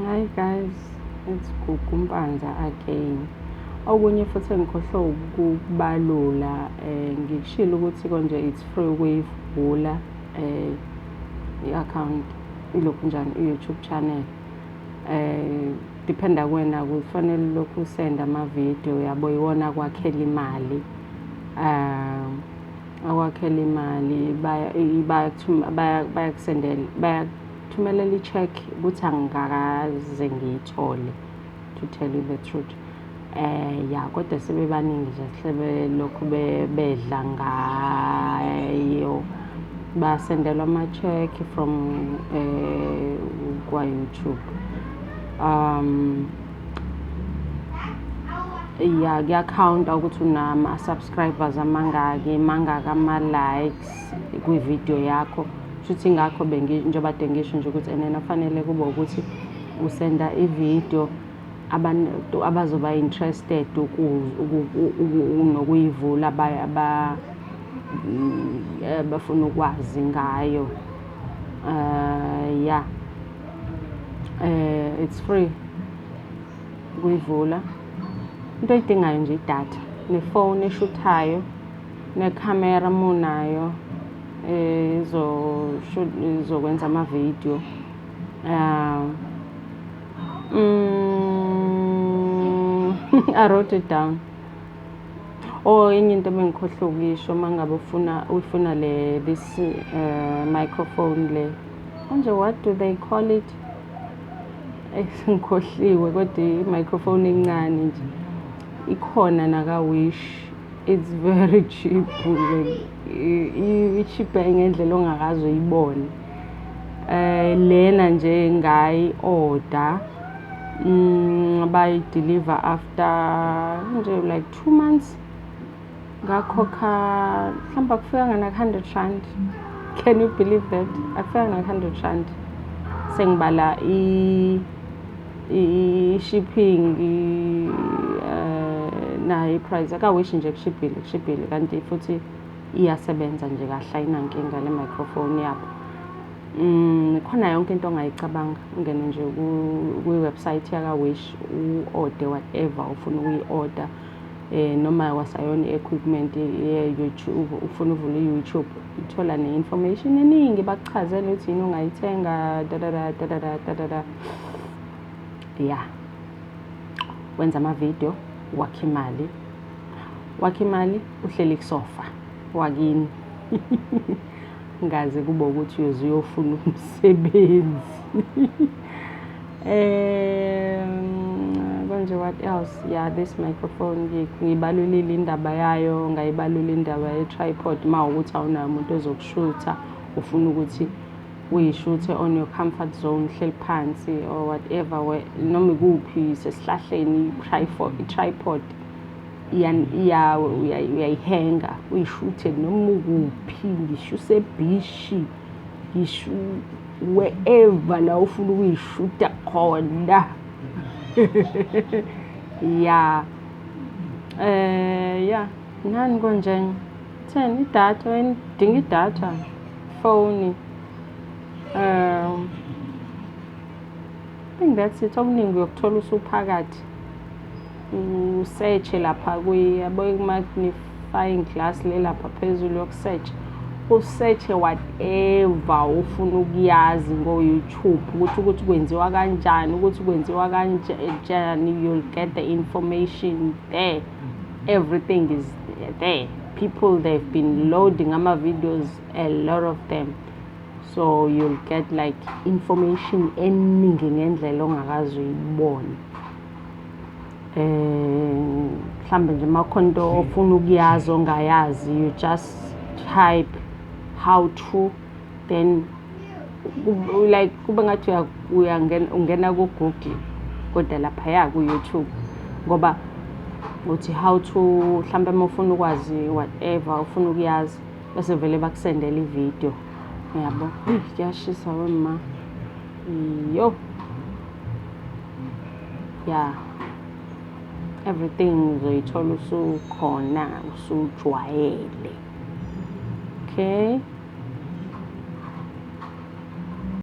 Hi guys, it's Gugu Mpanza again. Okunye futhi engikhohlwe ukubalula, ngikushilo ukuthi konje it's free ukuyivula i-account, ilokhu njani, i-YouTube channel. Dependa kuwena, kufanele lokhu usenda ama-video yabo, iwona akwakhela imali. Akwakhela imali, bayakusendela, bayakuthumelela i-check ukuthi angikaze ngiyithole, to tell you the truth. Ya, kodwa sebebaningi nje sebelokhu bedla ngayo, basendelwa ama-check from kwa-YouTube. Ya, kuyakhawunta ukuthi unama-subscribers amangaki, mangaki ama-likes kwividiyo yakho. Shuthi ingakho njengoba kade ngisho nje ukuthi enena kufanele kube ukuthi usenda ividiyo abantu abazoba interested nokuyivula, bafuna ukwazi ngayo. Ya, it's free ukuyivula. Into oyidingayo nje idatha, nefoni eshuthayo, nekhamera uma unayo izokwenza amavidiyo. I wrote it down. Oh, enye into ebengikhohlwe ukuyisho, uma ngabe ufuna le this microphone le, manje what do they call it? Ngikhohliwe, kodwa i-microphone encane nje ikhona naka-Wish. It's very cheap, i-cheap ngendlela ongakaze uyibone. Lena nje ngayi-order, bayi-deliver after nje like 2 months. Ngakhokha mhlawumbe akufikanga naku-100 rand. Can you believe that? Akufikanga naku-100 rand. Sengibala i-shipping, nayo i-price. Aka-Wish nje kushibhile, kushibhile, kanti futhi iyasebenza nje kahle, ayinankinga le microphone yabo. Khona yonke into ongayicabanga, ungene nje kwi-website yaka-Wish, u-order whatever ufuna ukuyi-order, noma kwasayona i-equipment ye-YouTube, ufuna uvula i-YouTube, uthola ne-information eningi, bakuchazele ukuthi yini ongayithenga, dadada dadada dadada. Ya, wenza amavidiyo, wakha imali, wakha imali uhleli kusofa wakini, ngaze kube ukuthi uyoze uyofuna umsebenzi. Konje what else? Yeah, this microphone ngiyibalulile indaba yayo, ngayibalula indaba ye-tripod. Uma ukuthi awunayo umuntu ozokushutha, ufuna ukuthi uyishuthe on your comfort zone, hleli phansi or whatever, noma ikuphi, sesihlahleni, i-tripod uyayihenga, uyishuthe noma ukuphi, ngisho usebhishi, ngisho wherever la ufuna ukuyishuta khona. Ya, ya, nani konje, 10 idatha, wena udinga idatha, phone. I think that's it. Okuningi uyokuthola usuphakathi, u-search lapha yabo, i-magnifying glass le lapha phezulu yoku-search, u-search whatever ufuna ukuyazi ngo-YouTube, ukuthi kwenziwa kanjani, ukuthi kwenziwa kanjani. You'll get the information there. Everything is there. People, they've been loading ama-videos, a lot of them, so you'll get like information eningi ngendlela ongakaze uyibone. Mhlambe nje makhona into ofuna ukuyazi ongayazi, you just type how to, then like kube ngathi uyangena, ungena ku-Google, kodwa laphaya ku-YouTube, ngoba uthi how to, mhlambe uma ufuna ukwazi whatever ufuna ukuyazi, bese vele bakusendela ividiyo yabo. Kuyashisa wema, yo. Yeah, everything uzoyithola usukhona, usujwayele. Okay.